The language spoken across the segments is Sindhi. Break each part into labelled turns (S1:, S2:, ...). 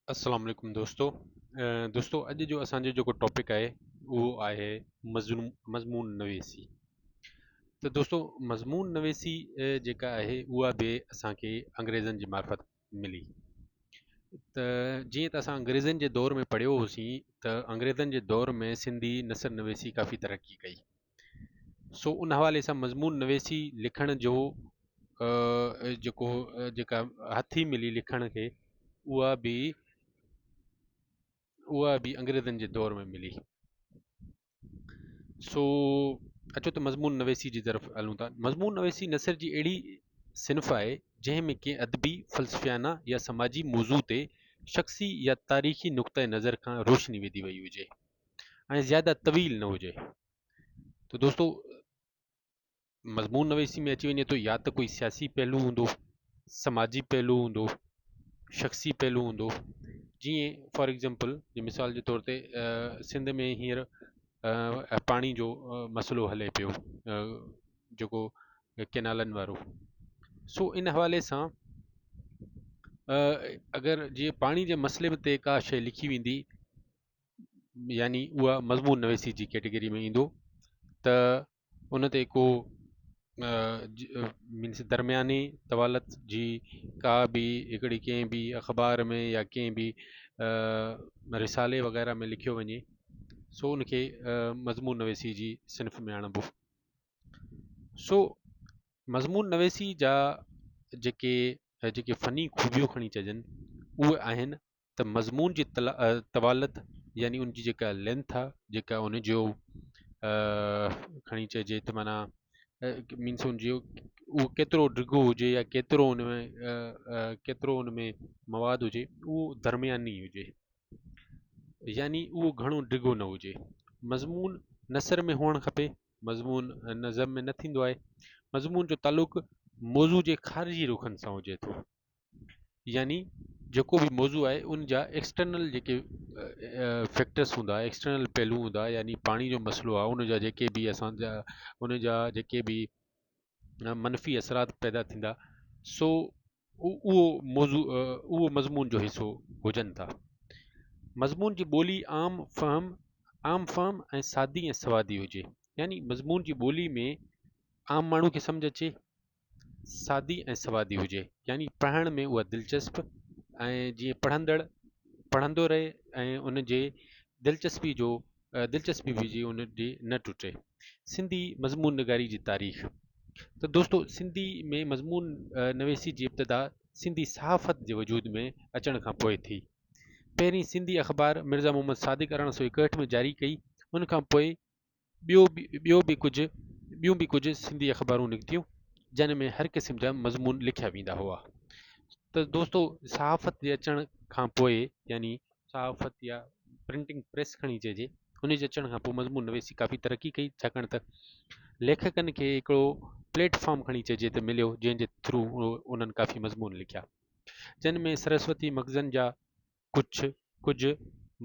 S1: السلام عليڪم دوستو دوستو اڄ جو اسان جو جيڪو ٽاپڪ آهي اهو آهي مضمون مضمون نويسي ته دوستو مضمون نويسي جيڪا آهي اها به اسان کي انگريزن جي معرفت ملي ته جيئن ته اسان انگريزن جي دور ۾ پڙهيو هوسين ته انگريزن جي دور ۾ سنڌي نثر نويسي ڪافي ترقي ڪئي سو ان حوالي سان مضمون نويسي لکڻ جو جيڪو جيڪا هٿي ملي لکڻ کي اها به اها به انگريزن جي دور ۾ ملي. سو اچو ته مضمون نويسي جي طرف هلون ٿا. مضمون نويسي نثر جي اهڙي صنف آهي جنهن ۾ ڪنهن ادبي، فلسفيانه يا سماجي موضوع تي شخصي يا تاريخي نقطه نظر کان روشني وڌي وئي هجي. ۽ زياده طويل نه هجي ته دوستو مضمون نويسي ۾ اچي وڃي ٿو يا ته ڪوئي سياسي پهلو هوندو سماجي پهلو هوندو شخصي پهلو هوندو جيئن فار ايگزامپل جي مثال جي طور تي سنڌ ۾ هينئر پاڻي جو مسئلو هلي پيو جيڪو ڪينالن وارو سو ان حوالي سان اگر جيئن پاڻي جي مسئلي تي ڪا شيء لکي ويندي يعني اها مضمون نويسي جي ڪيٽيگري ۾ ايندو ته ان تي ڪو مينس درمياني طوالت جي ڪا به هڪڙي ڪنهن به اخبار ۾ يا ڪنهن به رسالي وغيره ۾ لکيو وڃي سو ان کي مضمون نويسي جي صنف ۾ آڻبو. سو مضمون نويسي جا جيڪي جيڪي فني خوبيون کڻي چئجن اهي آهن ته مضمون جي طوالت يعني ان جي جيڪا لينٿ آ جيڪا ان جو کڻي چئجي ته معنيٰ مينس ان جو اهو ڪيترو ڊگهو هجي يا ڪيترو ان ۾ ڪيترو ان ۾ مواد هجي اهو درمياني هجي يعني اهو گهڻو ڊگهو نه هجي. مضمون نثر ۾ هئڻ کپي مضمون نظم ۾ نه ٿيندو آهي. مضمون جو تعلق موضوع جي خارجي رخن سان هجي ٿو. يعني جيڪو به موضوع آهي ان جا ايڪسٽرنل جيڪي فيڪٽرس هوندا ايڪسٽرنل پهلو هوندا يعني پاڻي جو مسئلو آهي ان جا جيڪي به اسان جا ان جا جيڪي به منفي اثرات پيدا ٿيندا سو اهو موضوع اهو مضمون جو حصو هجن ٿا. مضمون جي ٻولي عام فهم عام فهم ۽ سادي ۽ سوادي هجي يعني مضمون جي ٻولي ۾ عام ماڻهو کي سمجهه اچي سادي ۽ سوادي هجي يعني پڙهڻ ۾ اها دلچسپ ۽ جيئن پڙهندڙ پڙهندو رهي ۽ ان جي دلچسپي جو دلچسپي به جي ان جي نه ٽٽي. سنڌي مضمون نگاري جي تاريخ ته دوستو سنڌي ۾ مضمون نويسي جي ابتدا سنڌي صحافت جي وجود ۾ اچڻ کان پوء ٿي. پهرين سنڌي اخبار مرزا محمد صادق 1861 ۾ جاري ڪئي ان کان پوء ٻيو ٻيو به ڪجهه ٻيون به ڪجهه سنڌي اخبارون نڪتيون جن ۾ هر قسم جا مضمون لکيا ويندا هئا ته دوستو صحافت جي اچڻ کان پوء يعني صحافت يا پرنٽنگ پريس کڻي چئجي ان جي اچڻ کان پوء مضمون نويسي ڪافي ترقي ڪئي ڇاڪاڻ ته ليکڪن کي هڪڙو پليٽ فارم کڻي چئجي ته مليو جنهن جي ٿرو انهن ڪافي مضمون لکيا جن ۾ سرسوتي مخزن جا ڪجهه ڪجهه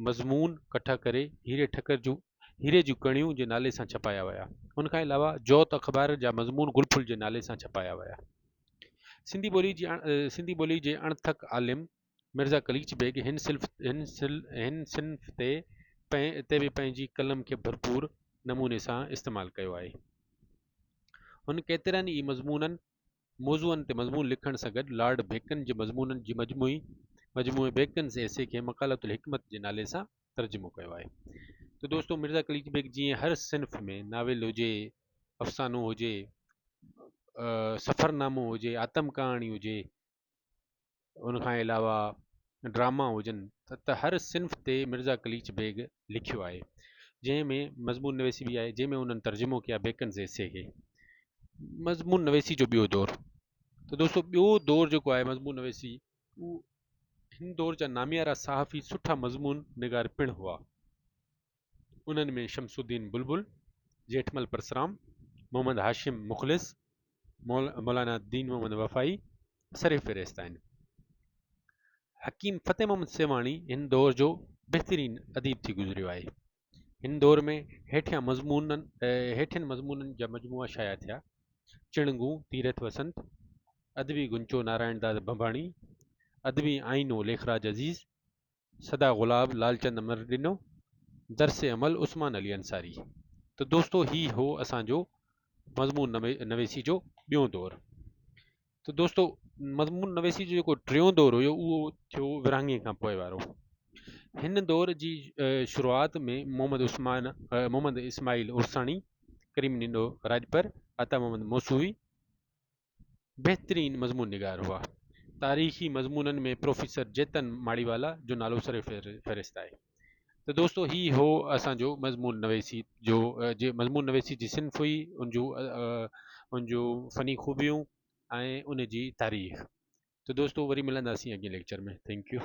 S1: مضمون ڪٺا ڪري هيري ٺڪر جون هيري جون ڪڻيون جي نالي سان ڇپايا ويا. ان کان علاوه جوت اخبار جا مضمون گل ڦل جي نالي سان ڇپايا ويا. سنڌي ٻولي جي سنڌي ٻولي جي اڻٿڪ عالم مرزا قليچ بيگ هن صلف هن هن صنف تي تي به پنهنجي قلم کي ڀرپور نموني سان استعمال ڪيو آهي. هن ڪيترن ئي مضمونن موضوعن تي مضمون لکڻ سان گڏ لارڊ بيڪن جي مضمونن جي مجموعي مجموعي بيڪنز ايسي کي مقالة الحڪمت جي نالي سان ترجمو ڪيو آهي. ته دوستو مرزا قليچ بيگ جيئن هر صنف ۾ ناول هجي، افسانو هجي، سفرنامو هجي، آتم ڪهاڻي هجي، ان کان علاوه ڊراما هجن ته هر صنف تي مرزا قليچ بيگ لکيو آهي جنهن ۾ مضمون نويسي به آهي جنهن ۾ انهن ترجمو ڪيا بيڪنز ايسي کي مضمون نويسي جو ٻيو دور ته دوستو ٻيو دور جيڪو آهي مضمون نويسي اهو هن دور جا ناميارا صحافي سٺا مضمون نگار پڻ هئا انهن ۾ شمس الدين بلبل، جيٺمل پرسرام، محمد هاشم مخلص، مولانا دين محمد وفائي سر فهرست آهن. حڪيم فتح محمد سيوهاڻي هن دور جو بهترين اديب ٿي گذريو آهي. هن دور ۾ هيٺيان مضمونن هيٺين مضمونن جا مجموعا شايع ٿيا، چڻنگون تيرٿ وسنت، ادبي غنچو نارائڻ داس ڀنڀاڻي، ادبي آئينو ليکراج عزيز. سدا گلاب لالچند امر ڏنو، درس عمل عثمان علي انصاري. ته دوستو هي هو اسان جو مضمون نويسي جو ٻيون دور. ته دوستو مضمون نويسي جو جيڪو ٽيون دور هيو اهو ٿيو ورهاڱي کان پوء وارو. هن دور جي شروعات ۾ محمد عثمان محمد اسماعيل عرساڻي، ڪريم نينو راڄپر، عطا محمد موسوي بهترين مضمون نگار هئا. تاريخي مضمونن ۾ پروفيسر جيتن ماڙيوالا جو نالو سر فهرست آهي. ته دوستو هي هو اسان جو مضمون نويسي جو جي مضمون نويسي جي صنف هئي ان جو ان جو فني خوبيون ۽ ان جي تاريخ. ته دوستو وري ملنداسين اڳئين ليڪچر ۾ thank you.